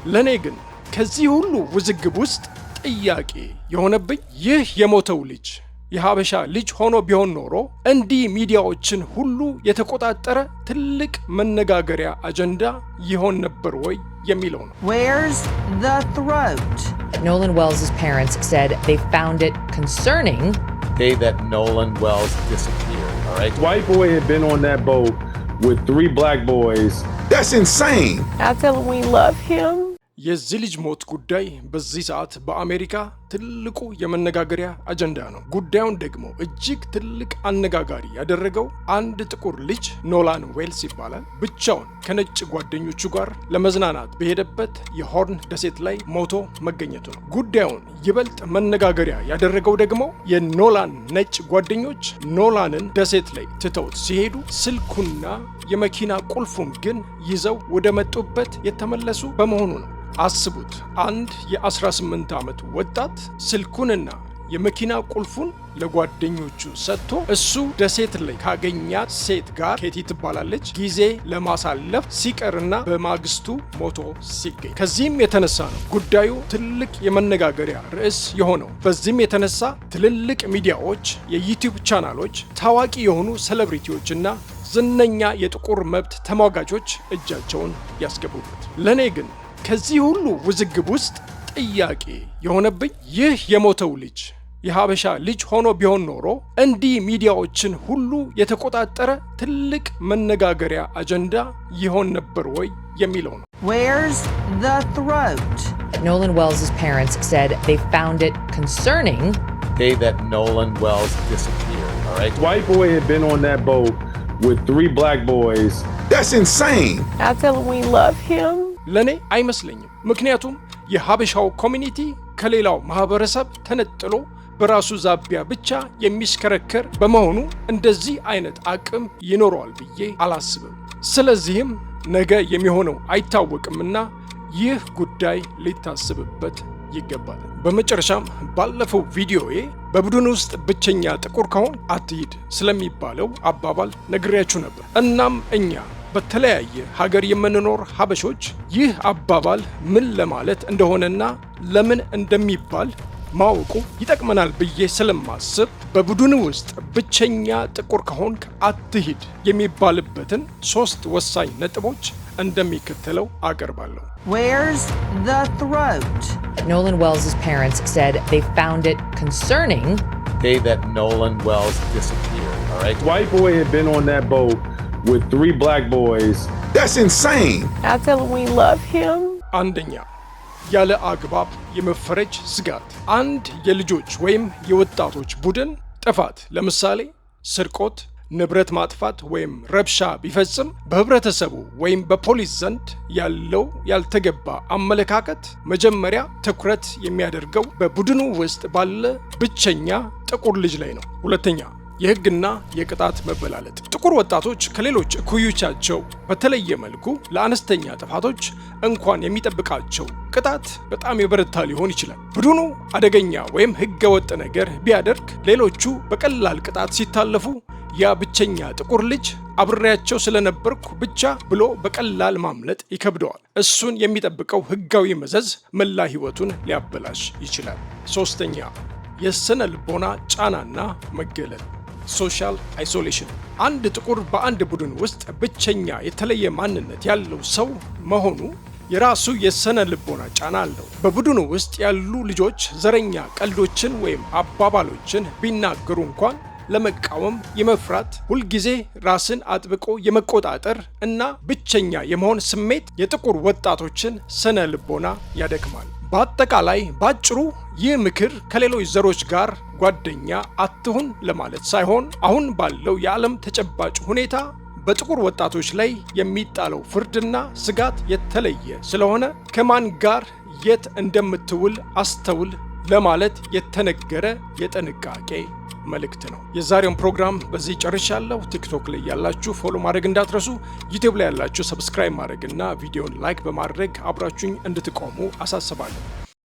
ለእኔ ግን ከዚህ ሁሉ ውዝግብ ውስጥ ጥያቄ የሆነብኝ ይህ የሞተው ልጅ የሀበሻ ልጅ ሆኖ ቢሆን ኖሮ እንዲህ ሚዲያዎችን ሁሉ የተቆጣጠረ ትልቅ መነጋገሪያ አጀንዳ ይሆን ነበር ወይ የሚለው ነው። Where's the throat? Nolan Wells' parents said they found it concerning Day that Nolan Wells disappeared. All right. White boy had been on that boat with three black boys. That's insane. I tell him we love him. የዚህ ልጅ ሞት ጉዳይ በዚህ ሰዓት በአሜሪካ ትልቁ የመነጋገሪያ አጀንዳ ነው። ጉዳዩን ደግሞ እጅግ ትልቅ አነጋጋሪ ያደረገው አንድ ጥቁር ልጅ ኖላን ዌልስ ይባላል። ብቻውን ከነጭ ጓደኞቹ ጋር ለመዝናናት በሄደበት የሆርን ደሴት ላይ ሞቶ መገኘቱ ነው። ጉዳዩን ይበልጥ መነጋገሪያ ያደረገው ደግሞ የኖላን ነጭ ጓደኞች ኖላንን ደሴት ላይ ትተውት ሲሄዱ ስልኩና የመኪና ቁልፉን ግን ይዘው ወደ መጡበት የተመለሱ በመሆኑ ነው። አስቡት፣ አንድ የ18 ዓመት ወጣት ስልኩንና የመኪና ቁልፉን ለጓደኞቹ ሰጥቶ እሱ ደሴት ላይ ካገኛት ሴት ጋር፣ ኬቲ ትባላለች፣ ጊዜ ለማሳለፍ ሲቀርና በማግስቱ ሞቶ ሲገኝ። ከዚህም የተነሳ ነው ጉዳዩ ትልቅ የመነጋገሪያ ርዕስ የሆነው። በዚህም የተነሳ ትልልቅ ሚዲያዎች፣ የ YouTube ቻናሎች፣ ታዋቂ የሆኑ celebrity ዎችና ዝነኛ የጥቁር መብት ተሟጋቾች እጃቸውን ያስገቡበት። ለእኔ ግን ከዚህ ሁሉ ውዝግብ ውስጥ ጥያቄ የሆነብኝ ይህ የሞተው ልጅ የሀበሻ ልጅ ሆኖ ቢሆን ኖሮ እንዲህ ሚዲያዎችን ሁሉ የተቆጣጠረ ትልቅ መነጋገሪያ አጀንዳ ይሆን ነበር ወይ የሚለው ነው። Where's the throat? Nolan Wells' parents said they found it concerning Day that Nolan Wells disappeared. All right. White boy had been on that boat with three black boys. That's insane. I tell him we love him. ለእኔ አይመስለኝም። ምክንያቱም የሀበሻው community ከሌላው ማህበረሰብ ተነጥሎ በራሱ ዛቢያ ብቻ የሚሽከረከር በመሆኑ እንደዚህ አይነት አቅም ይኖረዋል ብዬ አላስብም። ስለዚህም ነገ የሚሆነው አይታወቅምና ይህ ጉዳይ ሊታሰብበት ይገባል። በመጨረሻም ባለፈው ቪዲዮዬ በቡድን ውስጥ ብቸኛ ጥቁር ከሆንክ አትሂድ ስለሚባለው አባባል ነግሬያችሁ ነበር። እናም እኛ በተለያየ ሀገር የምንኖር ሀበሾች ይህ አባባል ምን ለማለት እንደሆነና ለምን እንደሚባል ማወቁ ይጠቅመናል ብዬ ስለማስብ በቡድን ውስጥ ብቸኛ ጥቁር ከሆንክ አትሂድ የሚባልበትን ሶስት ወሳኝ ነጥቦች እንደሚከተለው አቀርባለሁ። Where's the throat? Nolan Wells' parents said they found it concerning Day that Nolan Wells disappeared. All right. White boy had been on that boat with three black boys. That's insane. I tell him we love him. አንደኛ፣ ያለ አግባብ የመፈረጅ ስጋት። አንድ የልጆች ወይም የወጣቶች ቡድን ጥፋት፣ ለምሳሌ ስርቆት፣ ንብረት ማጥፋት ወይም ረብሻ ቢፈጽም በህብረተሰቡ ወይም በፖሊስ ዘንድ ያለው ያልተገባ አመለካከት መጀመሪያ ትኩረት የሚያደርገው በቡድኑ ውስጥ ባለ ብቸኛ ጥቁር ልጅ ላይ ነው። ሁለተኛ፣ የህግና የቅጣት መበላለጥ። ጥቁር ወጣቶች ከሌሎች እኩዮቻቸው በተለየ መልኩ ለአነስተኛ ጥፋቶች እንኳን የሚጠብቃቸው ቅጣት በጣም የበረታ ሊሆን ይችላል። ቡድኑ አደገኛ ወይም ህገወጥ ነገር ቢያደርግ ሌሎቹ በቀላል ቅጣት ሲታለፉ ያ ብቸኛ ጥቁር ልጅ አብሬያቸው ስለነበርኩ ብቻ ብሎ በቀላል ማምለጥ ይከብደዋል። እሱን የሚጠብቀው ህጋዊ መዘዝ መላ ህይወቱን ሊያበላሽ ይችላል። ሶስተኛ፣ የስነ ልቦና ጫናና መገለል፣ social isolation። አንድ ጥቁር በአንድ ቡድን ውስጥ ብቸኛ የተለየ ማንነት ያለው ሰው መሆኑ የራሱ የስነ ልቦና ጫና አለው። በቡድኑ ውስጥ ያሉ ልጆች ዘረኛ ቀልዶችን ወይም አባባሎችን ቢናገሩ እንኳን ለመቃወም የመፍራት፣ ሁልጊዜ ራስን አጥብቆ የመቆጣጠር እና ብቸኛ የመሆን ስሜት የጥቁር ወጣቶችን ስነ ልቦና ያደክማል። በአጠቃላይ ባጭሩ ይህ ምክር ከሌሎች ዘሮች ጋር ጓደኛ አትሁን ለማለት ሳይሆን አሁን ባለው የዓለም ተጨባጭ ሁኔታ በጥቁር ወጣቶች ላይ የሚጣለው ፍርድና ስጋት የተለየ ስለሆነ ከማን ጋር የት እንደምትውል አስተውል ለማለት የተነገረ የጥንቃቄ መልእክት ነው። የዛሬውን ፕሮግራም በዚህ ጨርሻለሁ። TikTok ላይ ያላችሁ follow ማድረግ እንዳትረሱ፣ YouTube ላይ ያላችሁ subscribe ማድረግና ቪዲዮን like በማድረግ አብራችሁኝ እንድትቆሙ አሳስባለሁ።